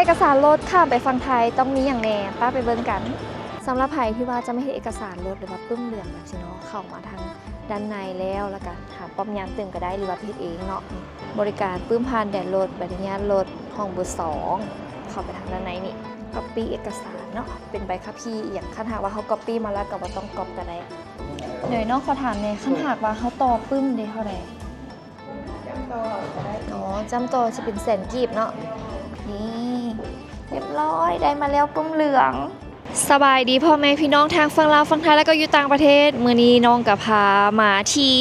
ເອກະສານລົດຂ້າມໄປຝັ່ງໄທຕ້ອງມີຫຍັງແດ່? ໄປ ໄປເບິ່ງກັນ. ສຳລັບໃຜທີ່ວ່າຈະມາເຮັດເອກະສານລົດ ຫຼືວ່າປຶ້ມເຫຼືອງແບບຊີ້ເນາະ, ເຂົ້າມາທາງດ້ານໃນແລ້ວ ແລ້ວກະຖາມປ້ອມຍາມຕື່ມກໍໄດ້ ຫຼືວ່າໄປເຮັດເອງເນາະ. ບໍລິການປຶ້ມຜ່ານແດນລົດ, ໃບອະນຸຍາດລົດ, ຫ້ອງເບີສອງ. ເຂົ້າໄປທາງດ້ານໃນນີ້, ກັອບປີ້ເອກະສານເນາະ, ເປັນໃບຂັບຂີ່ອີ່ຫຍັງ. ຄັນຫາກວ່າເຮົາກັອບປີ້ມາແລ້ວກໍບໍ່ຕ້ອງກັອບກໍໄດ້. ໂດຍ ນ້ອງຂໍຖາມແດ່, ຄັນຫາກວ່າເຮົາຕໍ່ປຶ້ມເດ ເທົ່າໃດ? ຈ້ຳຕໍ່ກໍໄດ້. ອໍ ຈ້ຳຕໍ່ຊິເປັນແສນກີບເນາະ. ນີ້ ຮຽບຮ້ອຍ ໄດ້ມາແລ້ວປຶ້ມເຫຼືອງ. ສະບາຍດີພໍ່ແມ່ພີ່ນ້ອງທາງຝັ່ງລາວ, ຝັ່ງໄທ ແລ້ວກໍຢູ່ຕ່າງປະເທດ. ມື້ນີ້ນ້ອງກໍພາມາທີ່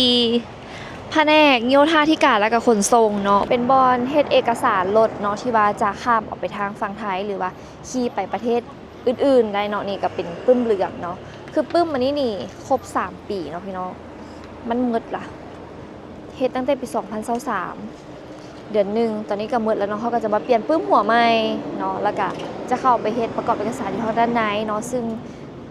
ພະແນກໂຍທາທິການ ແລ້ວກໍຂົນສົ່ງເນາະ, ເປັນບ່ອນເຮັດເອກະສານລົດເນາະ ທີ່ວ່າຈະຂ້າມອອກໄປທາງຝັ່ງໄທ ຫຼືວ່າຂີ່ໄປປະເທດອື່ນໆໄດ້ເນາະ. ນີ້ກໍເປັນປຶ້ມເຫຼືອງເນາະ, ຄືປຶ້ມອັນນີ້ນີ້ຄົບສາມປີເນາະພີ່ນ້ອງ, ມັນໝົດລະ ເຮັດຕັ້ງແຕ່ປີສອງພັນຊາວສາມ ເດືອນໜຶ່ງ, ຕອນນີ້ກໍໝົດແລ້ວເນາະ. ເຮົາກໍຈະມາປ່ຽນປຶ້ມຫົວໃໝ່ເນາະ, ແລ້ວກໍຈະເຂົ້າໄປເຮັດປະກອບເອກະສານຢູ່ທາງດ້ານໃນເນາະ. ຊຶ່ງ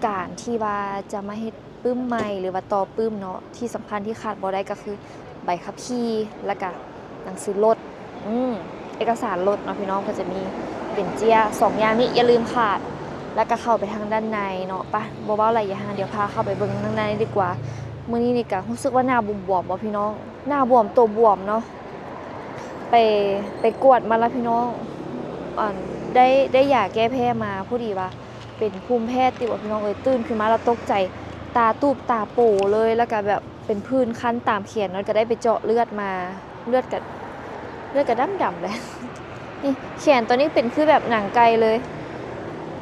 ການທີ່ວ່າຈະມາເຮັດປຶ້ມໃໝ່ ຫຼືວ່າຕໍ່ປຶ້ມເນາະ, ທີ່ສຳຄັນທີ່ຂາດບໍ່ໄດ້ກໍຄືໃບຂັບຂີ່ ແລ້ວກໍໜັງສືລົດ, ອືມ ເອກະສານລົດເນາະພີ່ນ້ອງ. ກໍຈະມີເປັນເຈ້ຍສອງຢ່າງນີ້ຢ່າລືມຂາດ, ແລ້ວກໍເຂົ້າໄປທາງດ້ານໃນເນາະ. ປະ ບໍ່ເວົ້າຫຼາຍຢ່າງ, ດຽວພາເຂົ້າໄປເບິ່ງທາງໃນດີກວ່າ. ມື້ນີ້ນີ້ກະຮູ້ສຶກວ່າໜ້າບວມໆບໍ່ພີ່ນ້ອງ, ໜ້າບວມໂຕບວມເນາະ. ໄປ ໄປກວດມາແລ້ວພີ່ນ້ອງ, ອັນ ໄດ້ ໄດ້ຢາແກ້ແພ້ມາ. ພໍດີວ່າເປັນພູມແພ້ຕິວ່າພີ່ນ້ອງເອີຍ, ຕື່ນຂຶ້ນມາແລ້ວຕົກໃຈ, ຕາຕູບຕາໂປເລີຍ, ແລ້ວກະແບບເປັນຜື່ນຄັນຕາມແຂນເນາະ, ກະໄດ້ໄປເຈາະເລືອດມາ, ເລືອດກະ ເລືອດກະດຳໆເລີຍ. ນີ້ແຂນໂຕນີ້ເປັນຄືແບບໜັງໄກ່ເລີຍ,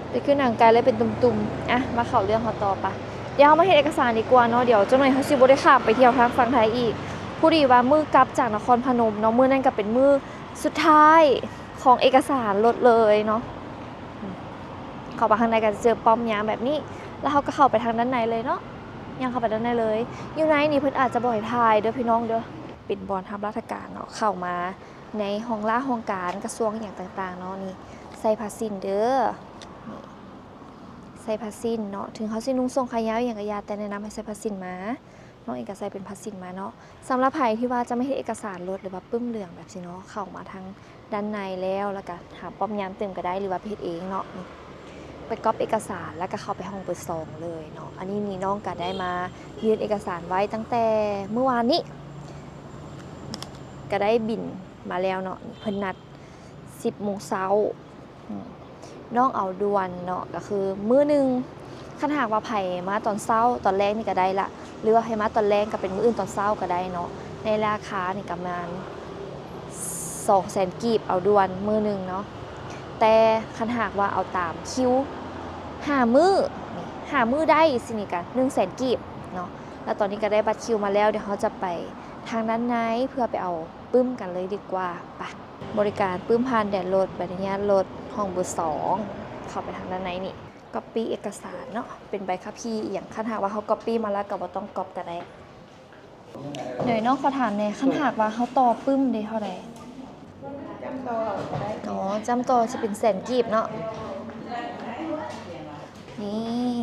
ເປັນຄືໜັງໄກ່ເລີຍ ເປັນຕຸ່ມໆ. ອ່ະ ມາເຂົ້າເລື່ອງເຮົາຕໍ່ປະ. ດຽວເຮົາມາເຮັດເອກະສານດີກວ່າເນາະ, ດຽວຈັກໜ່ອຍເຮົາຊິບໍ່ໄດ້ຂ້າມໄປທ່ຽວທາງຝັ່ງໄທອີກ. ພໍດີວ່າມື້ກັບຈາກນະຄອນພະນົມເນາະ, ມື້ນັ້ນກໍເປັນມື້ສຸດທ້າຍຂອງເອກະສານລົດເລີຍເນາະ. ເຂົ້າໄປທາງໃນກໍຈະເຈີປ້ອມຍາມແບບນີ້, ແລ້ວເຮົາກໍເຂົ້າໄປທາງດ້ານໃນເລີຍເນາະ, ຍ່າງເຂົ້າໄປດ້ານໃນເລີຍ. ຢູ່ໃນນີ້ເພິ່ນອາດຈະບໍ່ໃຫ້ຖ່າຍເດີພີ່ນ້ອງເດີ, ເປັນບ່ອນຮັບລາຊະການເນາະ, ເຂົ້າມາ ໃນຫ້ອງລາຫ້ອງການກະຊວງອີ່ຫຍັງຕ່າງໆເນາະ. ນີ້ໃສ່ຜ້າສິ້ນເດີ, ນີ້ໃສ່ຜ້າສິ້ນເນາະ. ເຖິງເຮົາຊິນຸ່ງສົ້ງຂາຍາວອີ່ຫຍັງກະຢ່າ, ແຕ່ແນະນຳໃຫ້ໃສ່ຜ້າສິ້ນມາ. ນ້ອງເອງກະໃສ່ເປັນຜ້າສິ້ນມາເນາະ. ສຳລັບໃຜທີ່ວ່າຈະມາເຮັດເອກະສານລົດ ຫຼືວ່າປຶ້ມເຫຼືອງແບບຊີ້ເນາະ, ເຂົ້າມາທາງດ້ານໃນແລ້ວ ແລ້ວກະຖາມປ້ອມຍາມຕື່ມກະໄດ້ ຫຼືວ່າໄປເຮັດເອງເນາະ. ນີ້ ໄປກັອບເອກະສານ ແລ້ວກະເຂົ້າໄປຫ້ອງເບີສອງເລີຍເນາະ. ອັນນີ້ນີ້ນ້ອງກະໄດ້ມາຍື່ນເອກະສານໄວ້ຕັ້ງແຕ່ມື້ວານນີ້, ກະໄດ້ບິນມາແລ້ວເນາະ. ເພິ່ນນັດສິບໂມງເຊົ້າ, ອືມ ນ້ອງເອົາດ່ວນເນາະ, ກະຄືມື້ໜຶ່ງ ຄັນຫາກວ່າໃຜມາຕອນເຊົ້າ ຕອນແລງນີ້ກະໄດ້ລະ, ຫຼືວ່າໃຜມາຕອນແລງກະເປັນມື້ອື່ນຕອນເຊົ້າກະໄດ້ເນາະ. ໃນລາຄານີ້ກະປະມານສອງແສນກີບ ເອົາດ່ວນມື້ໜຶ່ງເນາະ. ແຕ່ຄັນຫາກວ່າເອົາຕາມຄິວ ຫ້າມື້ ນີ້ ຫ້າມື້ໄດ້ຊີ້ນີ້ກະໜຶ່ງແສນກີບເນາະ. ແລ້ວຕອນນີ້ກະໄດ້ບັດຄິວມາແລ້ວ, ດຽວເຮົາຈະໄປທາງດ້ານໃນເພື່ອໄປເອົາປຶ້ມກັນເລີຍດີກວ່າ. ປະ ບໍລິການປຶ້ມຜ່ານແດນລົດ, ໃບອະນຸຍາດລົດ, ຫ້ອງເບີສອງ. ເຂົ້າໄປທາງດ້ານໃນນີ້, ກັອບປີ້ເອກະສານເນາະ, ເປັນໃບຂັບຂີ່ອີ່ຫຍັງ. ຄັນຫາກວ່າເຮົາກັອບປີ້ມາແລ້ວກໍບໍ່ຕ້ອງກັອບກໍໄດ້. ໂດຍ ນ້ອງຂໍຖາມແດ່, ຄັນຫາກວ່າເຮົາຕໍ່ປຶ້ມເດ ເທົ່າໃດ? ຈ້ຳຕໍ່ກໍໄດ້. ອໍ ຈ້ຳຕໍ່ຊິເປັນແສນກີບເນາະ. ນີ້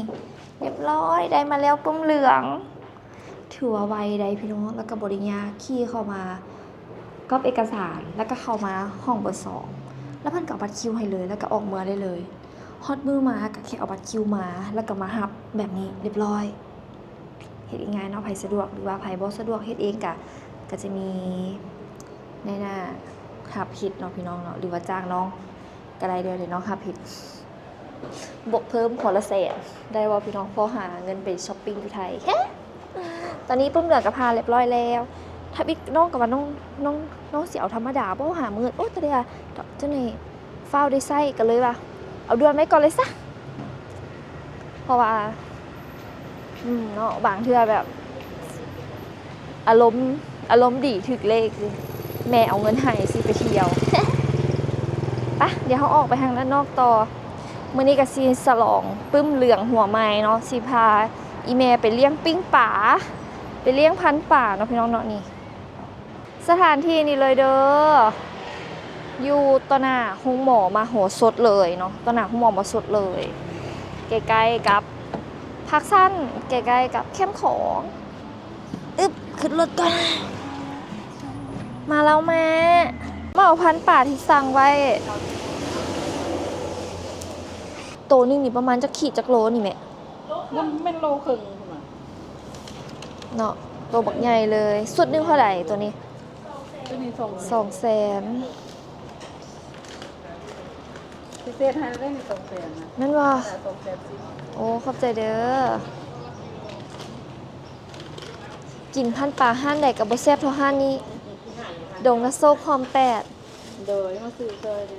ຮຽບຮ້ອຍ ໄດ້ມາແລ້ວປຶ້ມເຫຼືອງ. ຖືວ່າໄວໄດ໋ພີ່ນ້ອງ, ແລ້ວກໍບໍ່ໄດ້ຍາກ, ຂີ່ເຂົ້າມາກັອບເອກະສານ ແລ້ວກໍເຂົ້າມາຫ້ອງເບີສອງ ແລ້ວເພິ່ນກໍເອົາບັດຄິວໃຫ້ເລີຍ ແລ້ວກໍອອກເມືອໄດ້ເລີຍ. ຮອດມື້ມາກໍແຄ່ເອົາບັດຄິວມາ ແລ້ວກໍມາຮັບແບບນີ້ຮຽບຮ້ອຍ. ເຮັດງ່າຍໆເນາະ, ໃຜສະດວກ ຫຼືວ່າໃຜບໍ່ສະດວກເຮັດເອງກະ ກະຈະມີນາຍໜ້າຮັບເຮັດເນາະພີ່ນ້ອງເນາະ, ຫຼືວ່າຈ້າງນ້ອງກະໄດ້ເດີ, ດຽວນ້ອງຮັບເຮັດ. ບວກເພີ່ມຫົວລະແສນ ໄດ້ບໍ່ພີ່ນ້ອງ? ພໍຫາເງິນໄປຊັອບປິງຢູ່ໄທ. ຕອນນີ້ປຶ້ມເຫຼືອງກະຜ່ານຮຽບຮ້ອຍແລ້ວ. ທຳອິດນ້ອງກະວ່ານ້ອງ ນ້ອງ ນ້ອງຊິເອົາທຳມະດາບໍ່ ຫ້າໝື່ນ. ໂອ້ ຕາຍແລ້ວ ຈັ່ງໃດຟ້າວໄດ້ໃຊ້ ກະເລີຍວ່າເອົາດ່ວນໄວ້ກ່ອນເລີຍຊະ. ເພາະວ່າ ອືມ ເນາະ ບາງເທື່ອແບບ ອາລົມ ອາລົມດີຖືກເລກ ແມ່ເອົາເງິນໃຫ້ຊິໄປທ່ຽວ. ປະ ດຽວເຮົາອອກໄປທາງດ້ານນອກຕໍ່. ມື້ນີ້ກະຊິສະຫຼອງປຶ້ມເຫຼືອງຫົວໃໝ່ເນາະ, ຊິພາອີ່ແມ່ໄປລ້ຽງປີ້ງປາ ໄປລ້ຽງພັນປາເນາະພີ່ນ້ອງເນາະ. ນີ້ສະຖານທີ່ນີ້ເລີຍເດີ, ຢູ່ຕໍ່ໜ້າໂຮງໝໍມະໂຫສົດເລີຍເນາະ, ຕໍ່ໜ້າໂຮງໝໍມະໂຫສົດເລີຍ, ໃກ້ໆກັບພາກຊັນ ໃກ້ໆກັບແຄມຂອງ. ອຶບ ຂຶ້ນລົດກ່ອນ. ມາແລ້ວແມ່, ມາເອົາພັນປາທີ່ສັ່ງໄວ້. ໂຕໜຶ່ງນີ້ປະມານຈັກຂີດ ຈັກໂລນີ້ແມ່? ມັນແມ່ນໂລເຄິ່ງພຸ້ນນະ ເນາະ ໂຕບັກໃຫຍ່ເລີຍ. ຊຸດໜຶ່ງເທົ່າໃດໂຕນີ້? ໂຕນີ້ສອງແສນ ສອງແສນ. ພິເສດໃຫ້ເລີຍນີ້ ສອງແສນນະ ແມ່ນບໍ່? ສອງແສນສີ່. ໂອ້ ຂອບໃຈເດີ. ກິນພັນປາຮ້ານໃດກໍບໍ່ແຊບເທົ່າຮ້ານນີ້ ດົງນະໂຊກ ຄອມແປດ. ໂດຍ ມາຊື້ຊ່ອຍເດີ.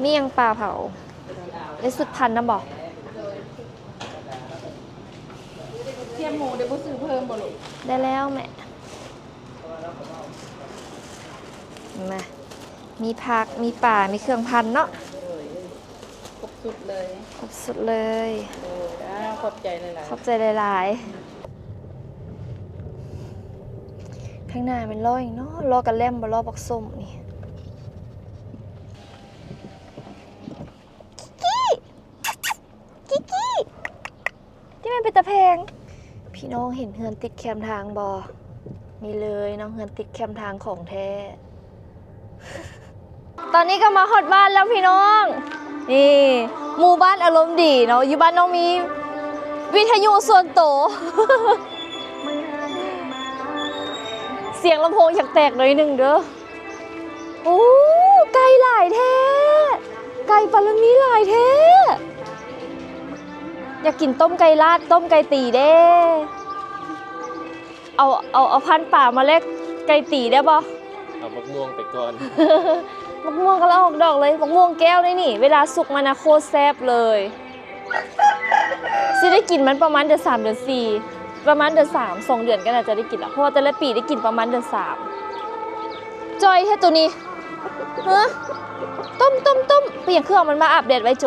ມີຫຍັງປາເຜົາ? ໄດ້ຊຸດພັນນຳບໍ່? ໂດຍ ແຄບໝູໄດ້ບໍ່ຊື້ເພີ່ມບໍ່ລູກ? ໄດ້ແລ້ວແມ່. ມາ ມີຜັກ ມີປາ ມີເຄື່ອງພັນເນາະ. ໂດຍ ຄົບຊຸດເລີຍ ຄົບຊຸດເລີຍ. ໂດຍ ອ້າວ ຂອບໃຈຫຼາຍໆ ຂອບໃຈຫຼາຍໆ. ຂ້າງໜ້າແມ່ນລໍ້ຫຍັງເນາະ? ລໍ້ກະແລັມບໍ່? ລໍ້ບັກສົ້ມນີ້. ກິກກີ້ ກິກກີ້ ທີ່ແມ່ນເປັນຕາແພງ. ພີ່ນ້ອງເຫັນເຮືອນຕິດແຄມທາງບໍ່? ນີ້ເລີຍເນາະ ເຮືອນຕິດແຄມທາງຂອງແທ້. ຕອນນີ້ກໍມາຮອດບ້ານແລ້ວພີ່ນ້ອງ. ນີ້ ໝູ່ບ້ານອາລົມດີເນາະ ຢູ່ບ້ານນ້ອງມີວິທະຍຸສ່ວນໂຕ. ສຽງລຳໂພງຢາກແຕກໜ້ອຍໜຶ່ງເດີ. ໂອ້ ໄກ່ຫຼາຍແທ້ ໄກ່ປາລະມີຫຼາຍແທ້. ຢາກກິນຕົ້ມໄກ່ລາດ ຕົ້ມໄກ່ຕີເດ້. ເອົາ ເອົາ ເອົາພັນປາມາແລກໄກ່ຕີໄດ້ບໍ່? ເອົາໝາກມ່ວງໄປກ່ອນ. ໝາກມ່ວງກຳລັງອອກດອກເລີຍ ໝາກມ່ວງແກ້ວເດ້ນີ້ ເວລາສຸກມັນນະໂຄດແຊບເລີຍ. ຊິໄດ້ກິນມັນປະມານເດືອນສາມ ເດືອນສີ່ ປະມານເດືອນສາມ ສອງເດືອນກໍໜ້າຈະໄດ້ກິນລະ ເພາະວ່າແຕ່ລະປີໄດ້ກິນປະມານເດືອນສາມ. ຈ່ອຍແທ້ໂຕນີ້ ຮະ ຕົ້ມ ຕົ້ມ ຕົ້ມ ເປັນຫຍັງຄືເອົາມັນມາອາບແດດໄວ້ໂຈ?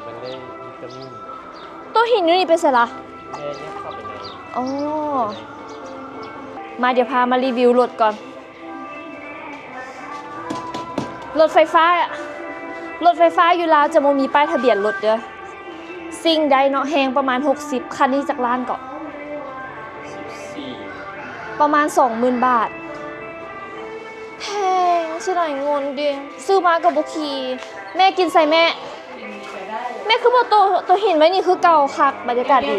ມັນໄດ້ວິຕາມິນ. ໂຕຫີນຢູ່ນີ້ໄປໃສລະ? ແມ່ຍັດເຂົ້າໄປໃນ. ອໍ ມາ ດຽວພາມາຣີວິວລົດກ່ອນ. ລົດໄຟຟ້າ ລົດໄຟຟ້າຢູ່ລາວຈະບໍ່ມີປ້າຍທະບຽນລົດເດີ. ສິ່ງໄດ້ເນາະ ແຮງປະມານຫົກສິບ. ຄັນນີ້ຈັກລ້ານເກາະ? ປະມານສອງໝື່ນບາດ. ແພງ ເສຍດາຍເງິນເດ ຊື້ມາກໍບໍ່ຂີ່. ແມ່ກິນໃສແມ່? ແມ່ຄືບໍ່ໂຕະ ໂຕະຫີນໄວ້ນີ້ຄືເກົ່າ ຄັກ ບັນຍາກາດດີ.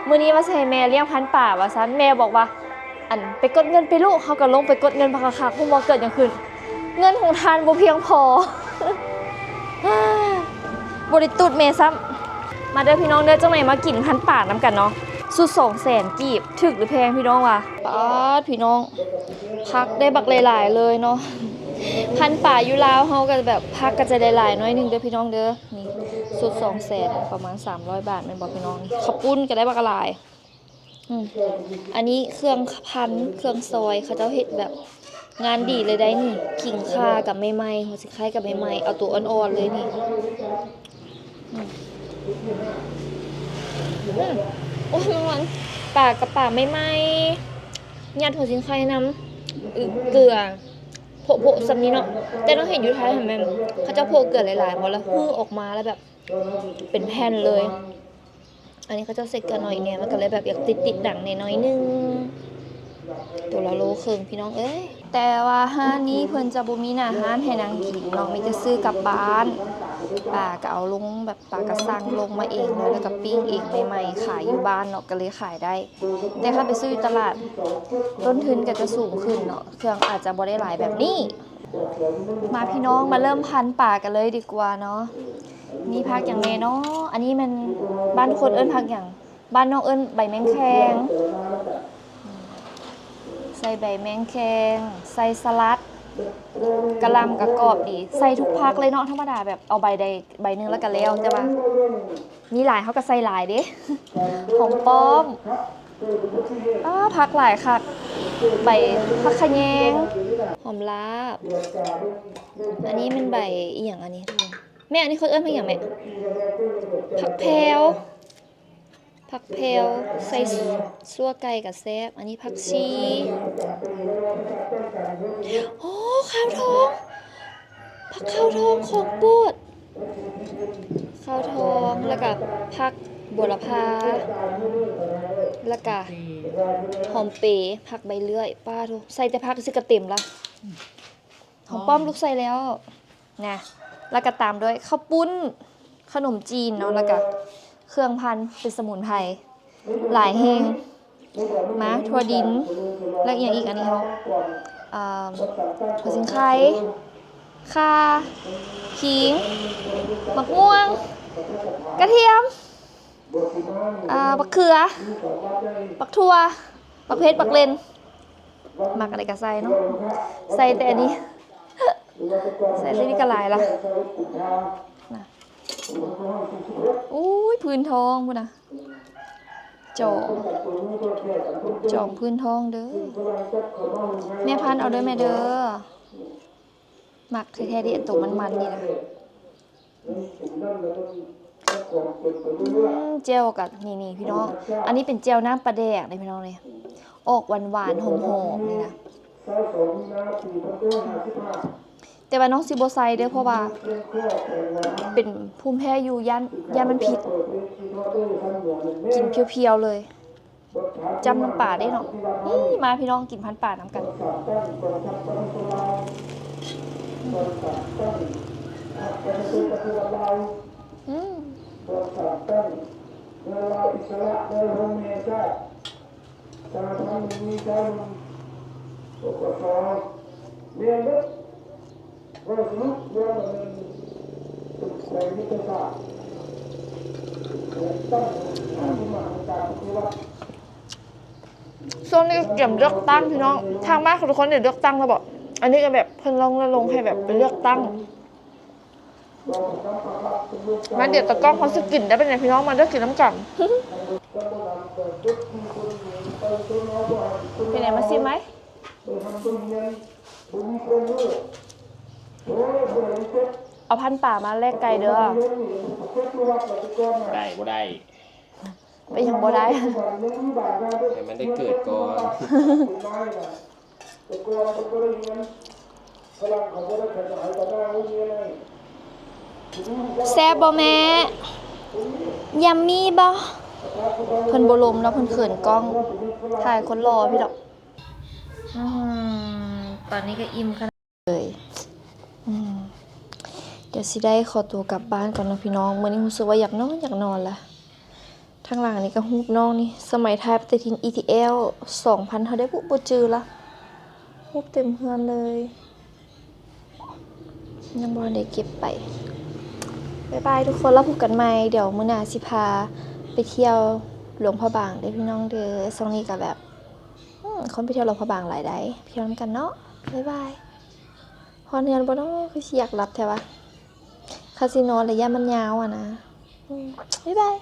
ມື້ນີ້ວ່າຊິໃຫ້ແມ່ລ້ຽງພັນປາວ່າຊັ້ນ ແມ່ບອກວ່າ ອັນ ໄປກົດເງິນໄປລູກ. ເຮົາກໍລົງໄປກົດເງິນບັກຄັກໆ ຮູ້ບໍ່ເກີດຫຍັງຂຶ້ນ? ເງິນຂອງທ່ານບໍ່ພຽງພໍ ບໍ່ໄດ້ຕູດແມ່ຊ້ຳ. ມາເດີພີ່ນ້ອງເດີ ຈັ່ງໃດມາກິນພັນປານຳກັນເນາະ. ຊຸດສອງແສນກີບ ຖືກຫຼືແພງພີ່ນ້ອງວ່າ? ປາດ ພີ່ນ້ອງ ຜັກໄດ້ບັກຫຼາຍໆເລີຍເນາະ. ພັນປາຢູ່ລາວເຮົາກໍແບບ ຜັກກໍຈະໄດ້ຫຼາຍໜ້ອຍໜຶ່ງເດີພີ່ນ້ອງເດີ. ນີ້ຊຸດສອງແສນ ປະມານສາມຮ້ອຍບາດແມ່ນບໍ່ພີ່ນ້ອງ? ນີ້ເຂົ້າປຸ້ນກໍໄດ້ບັກຫຼາຍ. ອືມ ອັນນີ້ເຄື່ອງພັນ ເຄື່ອງຊອຍ ເຂົາເຈົ້າເຮັດແບບງານດີເລີຍໄດ໋ນີ້. ຂີງຂ່າກໍໃໝ່ໆ ຫົວຊິໄຄກໍໃໝ່ໆ ເອົາໂຕອ່ອນໆເລີຍນີ້. ອືມ ອືມ ໂອ້ຍ ມັນ ປາກໍປາໃໝ່ໆ ຍັດຫົວຊິງໄຄນຳ ອຶ ເກືອ ໂພະໆ ສ່ຳນີ້ເນາະ. ແຕ່ນ້ອງເຫັນຢູ່ໄທຫັ້ນແມ່ນ ເຂົາເຈົ້າໂພະເກືອຫຼາຍໆ ບໍ່ ແລ້ວຮື້ອອກມາ ແລ້ວແບບເປັນແຜ່ນເລີຍ. ອັນນີ້ເຂົາເຈົ້າໃສ່ເກືອໜ້ອຍແດ່ ມັນກໍເລີຍແບບຢາກຕິດໆດັງແດ່ໜ້ອຍໜຶ່ງ. ໂຕລະໂລເຄິ່ງພີ່ນ້ອງເອີຍ. ແຕ່ວ່າຮ້ານນີ້ເພິ່ນຈະບໍ່ມີໜ້າຮ້ານໃຫ້ນັ່ງກິນເນາະ ມີແຕ່ຊື້ກັບບ້ານ. ປາກໍເອົາລົງແບບ ປາກໍສັ່ງລົງມາເອງເລີຍ ແລ້ວກໍປີ້ງເອງໃໝ່ໆ ຂາຍຢູ່ບ້ານເນາະ ກໍເລີຍຂາຍໄດ້. ແຕ່ຄັນໄປຊື້ຢູ່ຕະຫຼາດ ຕົ້ນທຶນກໍຈະສູງຂຶ້ນເນາະ ເຄື່ອງອາດຈະບໍ່ໄດ້ຫຼາຍແບບນີ້. ມາພີ່ນ້ອງ ມາເລີ່ມພັນປາກັນເລີຍດີກວ່າເນາະ. ມີຜັກຫຍັງແດ່ເນາະ? ອັນນີ້ແມ່ນ ບ້ານທຸກຄົນເອີ້ນຜັກຫຍັງ? ບ້ານນ້ອງເອີ້ນໃບແມງແຄງ. ໃສ່ໃບແມງແຄງ ໃສ່ສະຫຼັດ ກະຫຼ່ຳກະກອບດີ ໃສ່ທຸກຜັກເລີຍເນາະ. ທຳມະດາແບບເອົາໃບໃດໃບໜຶ່ງແລ້ວກະແລ້ວ ແຕ່ວ່າມີຫຼາຍເຮົາກະໃສ່ຫຼາຍເດ້. ຫອມປ້ອມ ອ້າ ຜັກຫຼາຍຄັກ ໃບຜັກຂະແຍງ ຫອມລາບ. ອັນນີ້ແມ່ນໃບອີ່ຫຍັງອັນນີ້? ແມ່ ອັນນີ້ເຂົາເອີ້ນວ່າຫຍັງແມ່? ຜັກແພວ. ຜັກແພວໃສ່ ຊົ່ວໄກ່ກະແຊບ. ອັນນີ້ຜັກຊີ. ໂອ້ ຂາວທອງ ຜັກຂາວທອງຂອງໂປດ. ຂາວທອງ ແລ້ວກະຜັກບົວລະພາ ແລ້ວກະຫອມເປ ຜັກໃບເລື່ອຍ. ປ້າໂທ້ ໃສ່ແຕ່ຜັກຊື່ກະເຕັມລະ. ຫອມປ້ອມລູກໃສ່ແລ້ວນະ ແລ້ວກໍຕາມດ້ວຍເຂົ້າປຸ້ນ ຂະໜົມຈີນເນາະ ແລ້ວກໍເຄື່ອງພັນເປັນສະໝຸນໄພຫຼາຍແຮງ. ມາ ຖົ່ວດິນ ແລ້ວອີ່ຫຍັງອີກ? ອັນນີ້ເຮົາ ອ່າ ຫົວສິງໄຄ ຂ່າ ຂີງ ໝາກມ່ວງ ກະທຽມ ອ່າ ບັກເຂືອ ບັກຖົ່ວ ບັກເຜັດ ບັກເລັ່ນ ມັກອັນໃດກໍໃສ່ເນາະ ໃສ່ແຕ່ອັນນີ້ ໃສ່ແຕ່ນີ້ກໍຫຼາຍລະນະ. ໂອ້ຍ ພື້ນທອງພຸ້ນນະ ຈອງ ຈອງພື້ນທອງເດີ້ ແມ່ພັນເອົາເດີ້ແມ່ເດີ້. ມັກແທ້ໆເດ ອັນໂຕມັນໆນີ້ນະ. ອືມ ແຈ່ວກໍ ນີ້ໆ ພີ່ນ້ອງ ອັນນີ້ເປັນແຈ່ວນ້ຳປາແດກເດ້ພີ່ນ້ອງເດ້ ອອກຫວານໆ ຫອມໆ ນີ້ນະ. ແຕ່ວ່ານ້ອງຊິບໍ່ໃສ່ເດີ້ ເພາະວ່າເປັນພູມແພ້ຢູ່ ຢ້ານ ຢ້ານມັນຜິດ ກິນພຽວໆເລີຍ. ຈ້ຳນ້ຳປາເດ້ເນາະ. ນີ້ ມາພີ່ນ້ອງກິນພັນປານຳກັນ. ອືມ ຊ່ວງນີ້ກໍກຽມເລືອກຕັ້ງພີ່ນ້ອງ ທາງບ້ານເຂົາທຸກຄົນໄດ້ເລືອກຕັ້ງແລ້ວບໍ? ອັນນີ້ກໍແບບເພິ່ນລະລົງໃຫ້ແບບໄປເລືອກຕັ້ງ. ມາ ດຽວຕາກ້ອງເຮົາຊິກິນໄດ້ປະນີ້ພີ່ນ້ອງ ມາເດີ ກິນນຳກັນ. ເປັນໃດ ມາຊີມໄໝ? ເອົາພັນປາມາແລກໄກ່ເດີ. ບໍ່ໄດ້ ບໍ່ໄດ້. ເປັນຫຍັງບໍ່ໄດ້? ໃຫ້ມັນໄດ້ເກີດກ່ອນ. ແຊບບໍ່ແມ່? ຢຳມີບໍ່? ເພິ່ນບໍ່ລົມເນາະ ເພິ່ນເຂີນກ້ອງ ຖ່າຍຄົນຫຼໍ່ພີ່ດອກ. ອືມ ຕອນນີ້ກໍອີ່ມຂະໜາດເລີຍ. ອືມ ດຽວຊິໄດ້ຂໍຕົວກັບບ້ານກ່ອນເນາະພີ່ນ້ອງ ມື້ນີ້ຮູ້ສຶກວ່າຢາກນອນ ຢາກນອນລະ. ທາງຫຼັງນີ້ກໍຮູບນ້ອງນີ້ ສະໄໝຖ່າຍປະຕິທິນ ອີທີແອລ ສອງພັນເທົ່າໃດບຸ ບໍ່ຈື່ລະ ຮູບເຕັມເຮືອນເລີຍ ຍັງບໍ່ທັນໄດ້ເກັບໄປ. ບາຍບາຍທຸກຄົນ ແລ້ວພົບກັນໃໝ່. ດຽວມື້ໜ້າຊິພາໄປທ່ຽວຫຼວງພະບາງເດີ້ພີ່ນ້ອງເດີ້. ຊ່ວງນີ້ກໍແບບ ອືມ ຄົນໄປທ່ຽວຫຼວງພະບາງຫຼາຍໃດ໋ ໄປທ່ຽວນຳກັນເນາະ. ບາຍບາຍ. ຮອດເຮືອນບໍ່ເນາະ ຄືຊິຢາກຫຼັບແທ້ວະ ຄັນຊິນອນລະຢ້ານມັນຍາວຫັ້ນນະ. ອືມ ບາຍບາຍ.